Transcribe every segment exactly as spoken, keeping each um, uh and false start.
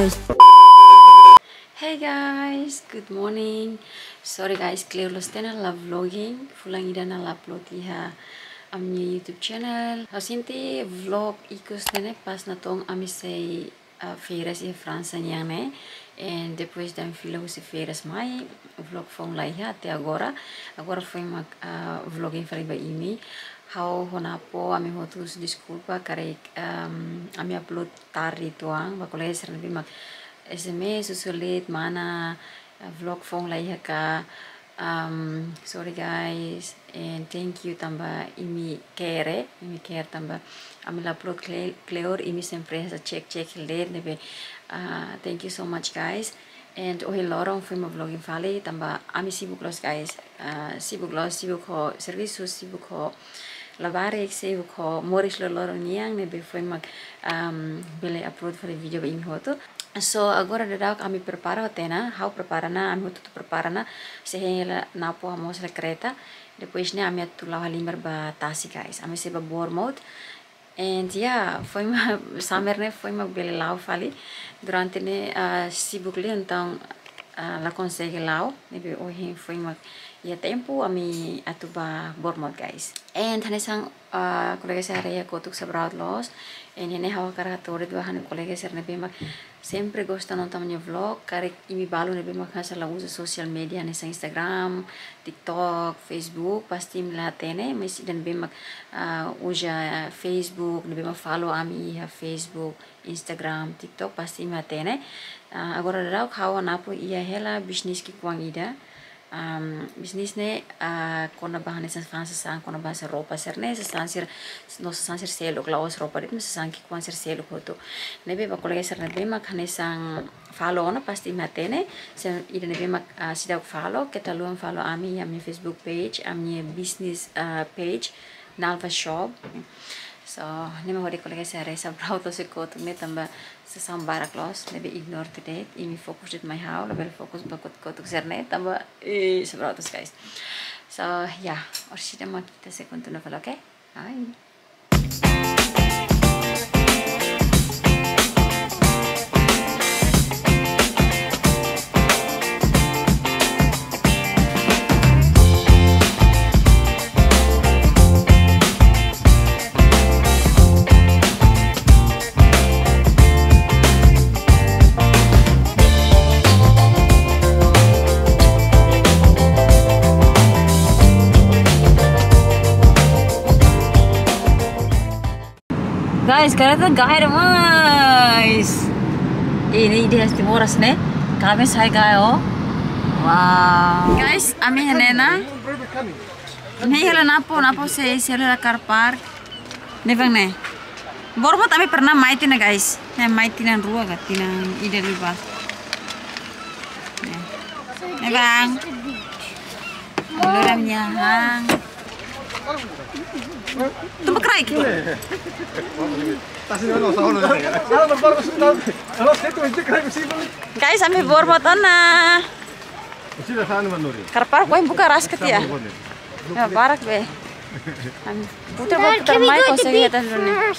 Hey guys, good morning. Sorry guys, kleur loos tiha ona ha'u la vlogging. Fulan ida ha'u la upload iha ami-nia YouTube channel. Ha'u sente vlog ikus ne'e pas natoon ami sei, ah, férias iha Fransa nian ne'e. And depois de ami fila husi férias mai, vlog foun laiha até agora. Agora foin mak, ah, vlogging fali ba imi. Ha'u ho Napo, ami hotu husu deskulpa karik, ehm, ami upload tarde uitoan, ba kolega sira ne'ebé mak S M S, husu lit, mana, eh, vlog foun laiha ka, um, sorry guys, and thank you tanba imi care, imi care tanba ami la upload kle-, kleur, imi sempre hanesan check check lit, ne'ebé, ah, thank you so much guys. And ohin loron foin mak vlogging fali, tanba ami sibuk loos guys. Ah, sibuk loos, sibuk ho servisu, sibuk ho labarik, sibuk ho moris loroloron nian, ne'ebé foin mak, um, bele upload fali vídeo ba imi hotu. So, agora daudauk ami prepara hotu ona, ha'u prepara ona, ami hotu-hotu prepara ona, sei hein hela Napo hamoos hela karreta. Depois ne'e ami atu la'o halimar ba tasi guys. Ami sei ba Bournemouth. And yeah, foin mak summer ne'e foin mak bele la'o fali. Durante ne'e, ah, sibuk liu, entaun, ah, la konsege la'o. Ne'ebé ohin foin mak iha tempu ami atu ba Bournemouth guys. And hanesan, ah, kolega sira haree iha kotuk sabraut loos. And ne'e ha'u hakarak hato'o de'it ba ha'u-nia kolega sira ne'ebé mak sempre gosta nonton ami-nia vlog, karik imi balu ne'ebé mak hanesan la uza social media hanesan Instagram, TikTok, Facebook, pasti imi la hatene, mas ida ne'ebé mak, ah, uza Facebook, ne'ebé mak follow ami iha Facebook, Instagram, TikTok, pasti imi hatene. Ah, agora daudauk ha'u ho Napo iha hela bisnis ki'ikoan ida. Um, bisnis ne'e, ah, kona-ba hanesan fa'an sasán, kona-ba hanesan roupa sira-ne'e, sasán sira, no sasán sira seluk, la'ós roupa de'it, mas sasán ki'ikoan sira seluk hotu. Ne'ebé ba kolega sira ne'ebé mak hanesan follow ona pasti imi hatene, se ida ne'ebé mak, ah, seidauk follow, keta haluha follow ami, ami Facebook page, ami business, ah, page, Nalva Shop. So, ne'e mak hodi kolega sira haree sabraut loos iha kotuk ne'e tanba sasán barak loos, ne'ebé ignore de'it, imi fokus de'it mai ha'u, labele fokus ba kotuk-kotuk sira-ne'e, tanba, eh, sabraut loos guys. So, ya, orsida mak ita sei kontinua fali, oke? Bye. Guys, karreta gaya demais. Ini di Timor sini. Kami saya gaya, oh. Wow. Guys, ami iha ne'e ona. Ne'e hela Napo, Napo sei, sei hela car park. Ne'e bang ne'e. Bournemouth ami pernah mai tiha ona guys. Ne'e mai tinan rua ka, tinan ida liubá. Ne'e. Ne'e bang. Lorong nyahang. Tuma kraik. Guys, ami Bournemouth ona. Car park, wah, buka rasik tiha. Ya, barak be. Ami putar ba putar mai, konsege hetan dulu ne'e.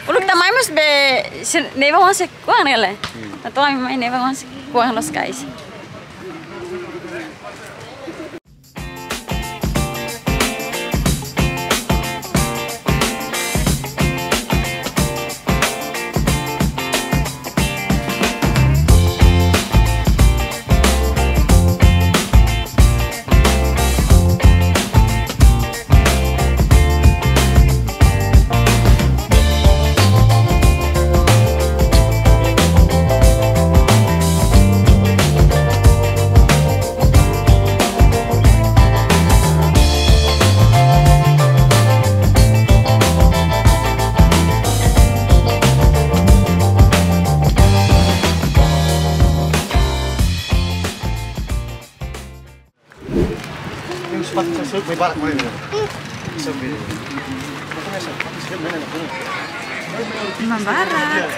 Uluk ita mai mós be, ne'ebá wan sei kuan ne'e lae. Entaun ami mai ne'ebá wan sei kuan loos guys. Mambarak.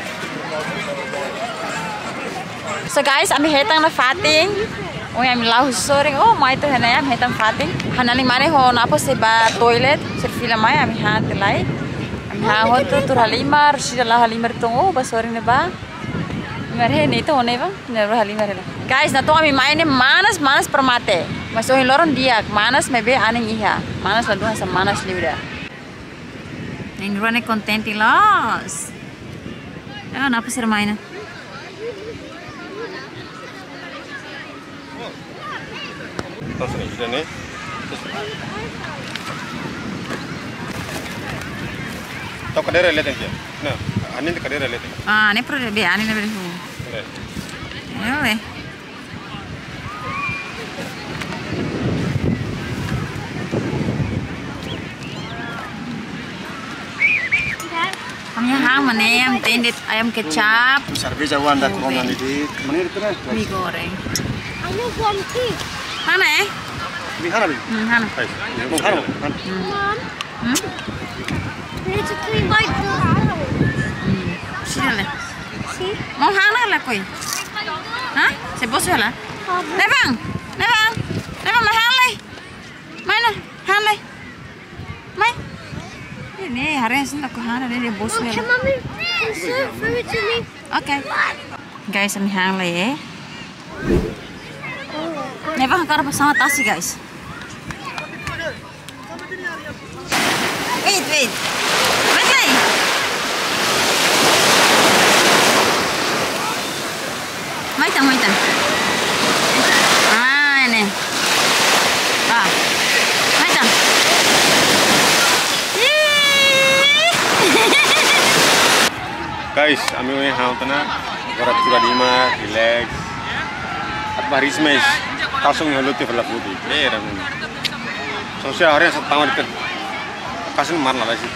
So guys, ami hetan ona fatin. Oi, ami la'o sorin. Oh, mai to'o iha ne'e, ami hetan fatin. Ha'u-nia alin mane ho Napo sei ba toilet, sei fila mai, ami han tiha lai. Ami Hahú hotu, tuur halimar, sira la'o halimar tong, oh, ba sorin ne'ebá. Mare ne'e to ne ba, ne'e ba halimar la. Guys, natoon ami mai ne'e manas, manas para mate. Mas ohin loron di'ak, manas maibé anin iha. Manas la dún hanesan manas liu ida. Na'in-rua ne'e kontente loos. Ah, napa sira mai ne'e? Terus nih, sudah nih. Terus. Tahu kadera lihat aja. Nah, anin kadera lihat aja. Ah, ne'e pro be, anin ne'e be. Oke. Ayo, be. Ami han mane ayam tended, ayam kecap. Cerveja wan da corona di, di, mana itu, nah? Mie goreng. Ayo ganti. Mana, eh? Ini hana, Bi? Hmm, hana. Hai. Mau hana, hana. Hmm. Hmm? Ini cekui baik tuh. Hmm. Sini lah. Si? Mau hana lah koi. Hah? Sebos lah. Apa? Nebang. Nebang. Nebang, mai han lai. Mana? Han lai. Mai. Ne'e, haree sini aku hana ne'e, ne'e bos. Mom, can mommy serve food to me? Oke. Guys, ami han lai, eh. Ne'ebá hakarak ba sama tasi, guys. Wait, wait. Wait lai. Mai tan, mai tan. Ah, ne'e. Ah. Mai tan. Ih. Guys, ami ohin han tiha ona, agora tuur halimar, relax. Atu ba rismes, kasong yang luti fala futi. Eh, dah. Sosial hari yang setahun itu. Kasong mar la sih.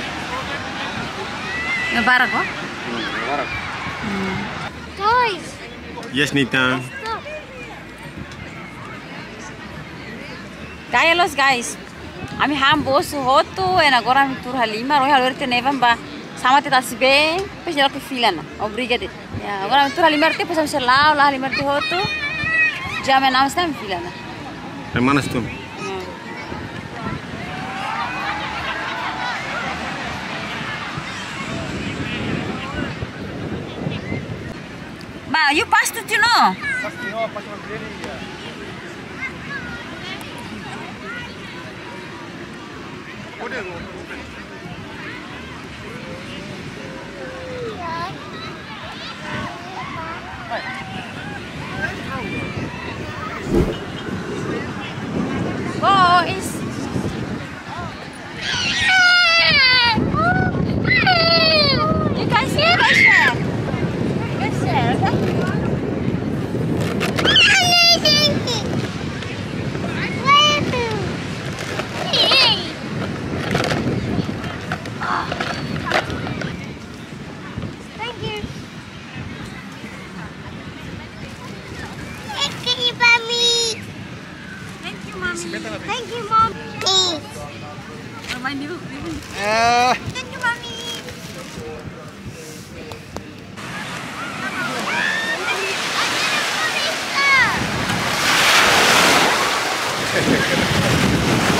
Nggak barak, kok? Hmm, nggak barak. Hmm. Guys. Yes, Nita. Stop. Kayak los, guys. Ami han bosu hotu, entaun agora ami tuur halimar, ohin halo erte nevan ba. Sama te tasi be, pes jala ku fila na. Obrigada. Ya, agora ami tuur halimar te, pes ami sei la'o, la'o halimar te hotu. Jam enam setengah fila na. Yang mana situ? Hmm. Ba, you pass to Tino. Go is. You can see the share. You can share, okay? Thank you. Thank you, Mommy. Thank you, Mommy. Thank you, Mommy. Eh. Thank you, Mommy.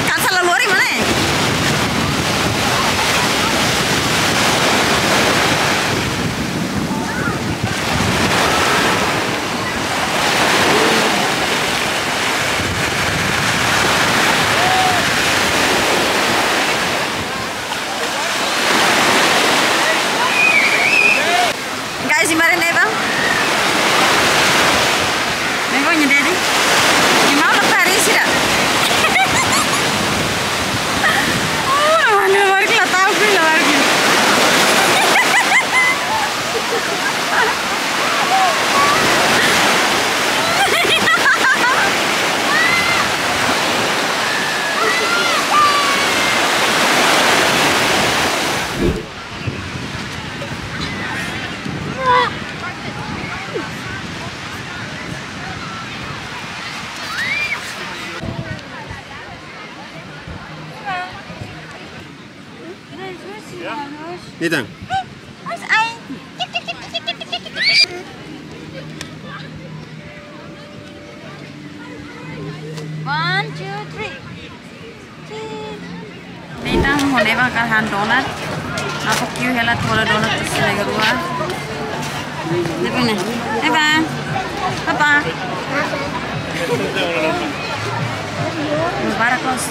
Kan sala lori mana, eh? Guys, imi haree ne'e ba? Ne'e ba nia daddy. Nia maun la tau sira. Oh, mana baru la tau, la baru. Nitang. One, two, three. Nitang ho ne'ebá hakarak han donat. Aku kiu hela atu hola donat tu sini kedua. Dia punya. Eva. Papa. Mubarak, Ros.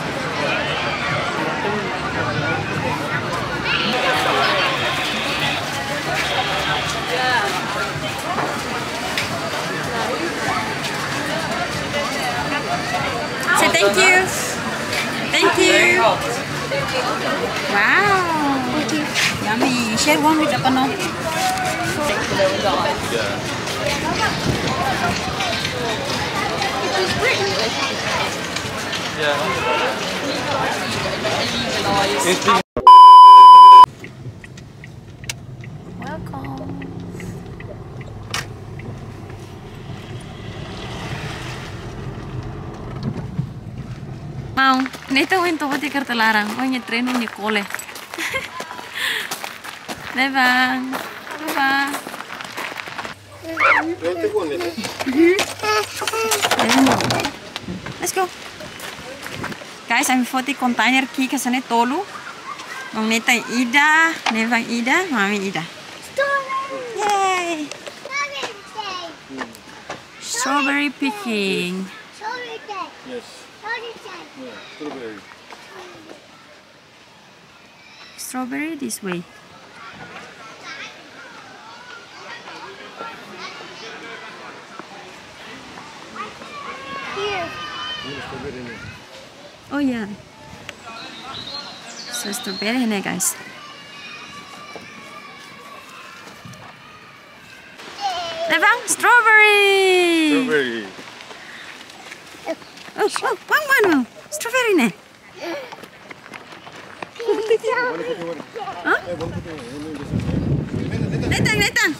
Say thank you. Thank you. Wow. Yummy. Share one with Papa, no? Welcome. Mau, Nathan ohin toba tiha kareta laran, ohin nia treinu nia kole. Bye bye. Bye bye. Let's go. Guys, ami foti kontainer ki'ik hanesan ne'e tolu. Maun Nathan ida, Nevan ida, mami ida. Yay! Strawberry picking. Yes. Yeah, strawberry. Strawberry this way. Here. Oh yeah. So strawberry ne'e, guys. Nevan, strawberry. Strawberry. Oh, oh, maun, maun, maun. Strawberry ne'e. Hah? Nathan, Nathan.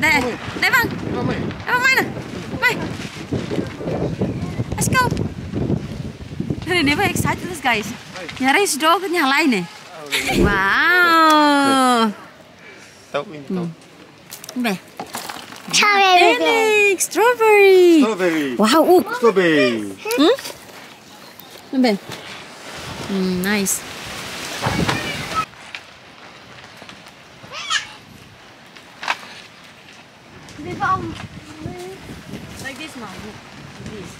Deh, Nevan. Nevan mana? Mai. Let's go. Nevan excited, guys. Nia race dog nia lain ne'e. Wow. Tahu ini, tahu. Be. Strawberry. Strawberry. Wow, uh. Strawberry. Hmm? Be. Hmm, nice. Like this, mom. Like this.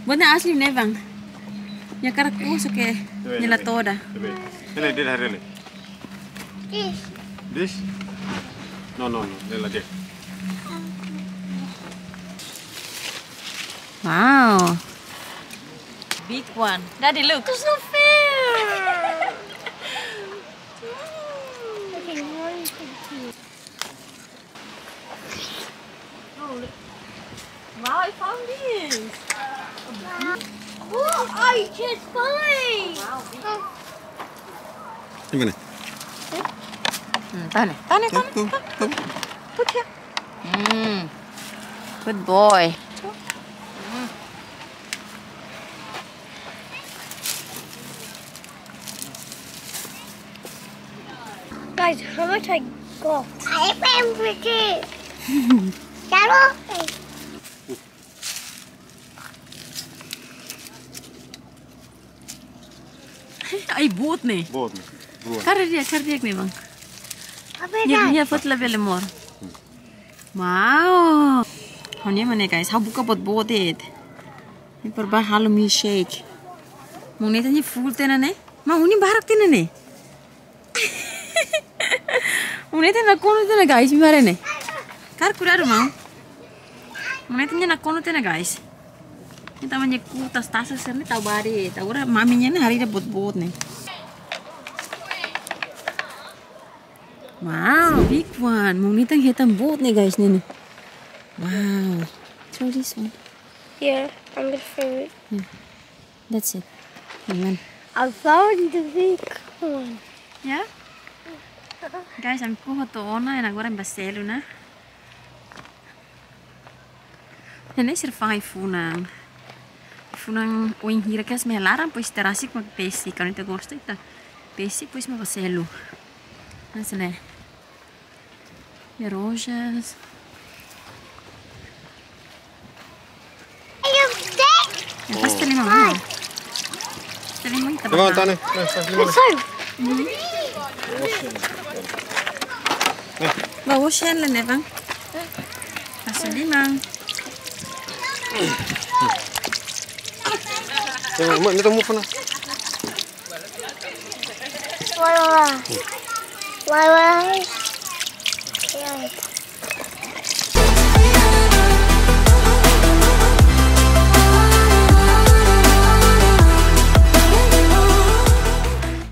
Buat ne'e asli, Nevan. Nia hakarak ku'u só ke nia la toda. Ini dia hari ini. This? No, no, no. Dia lagi. Wow. Big one. Daddy, look. It's not fair. Okay, now you can see. Oh, look. Wow, I found this. Oh, I just find. Wow, big. Ini mana? Hmm, tahan, tahan, tahan, tahan. Put here. Hmm. Good boy. Guys, how much I got? I found pretty. Chalo. Ai, boot ne'e. Boot ne'e. Boot. Kara dia, kara dia ne'e, bang. Apa nia, nia fot labele mós. Wow. Ha'u-nia ema ne'e, guys, ha'u buka boot-boot de'it. Nia para bá halo milkshake. Maun Nathan nia full tiha ona ne'e. Maun Nathan barak tiha ona ne'e. Maun Nathan nakonu tiha ona, guys, imi haree ne'e. Hakarak kuidadu, maun. Maun Nathan nakonu tiha ona, guys. Nia tama nia ku'u tasa-tasa sira-ne'e tau bá de'it. Agora mami nia ne'e haree ida boot-boot ne'e. Wow, big one. Maun Nathan hetan boot ne'e, guys, ne'e ne'e. Wow. Throw this one. Yeah, I'm gonna throw it. Yeah. That's it. Amen. I found the big one. Yeah? Guys, ami ku'u hotu ona, and agora ami bá selu ona. Ne'e sira fa'an ai-funan. Funan oin hira kedas mai laran, depois ita rasik mak tesi. Kuandu ita gosta, ita tesi, depois mak bá selu. Hanesan ne'e. Nia rojas. Pas teli mama. Teli mama. Tani. Sai. Ba, oxen le nevan. Pas teli mama. Mama, neto mufana. Wai, wai. Wai, wai.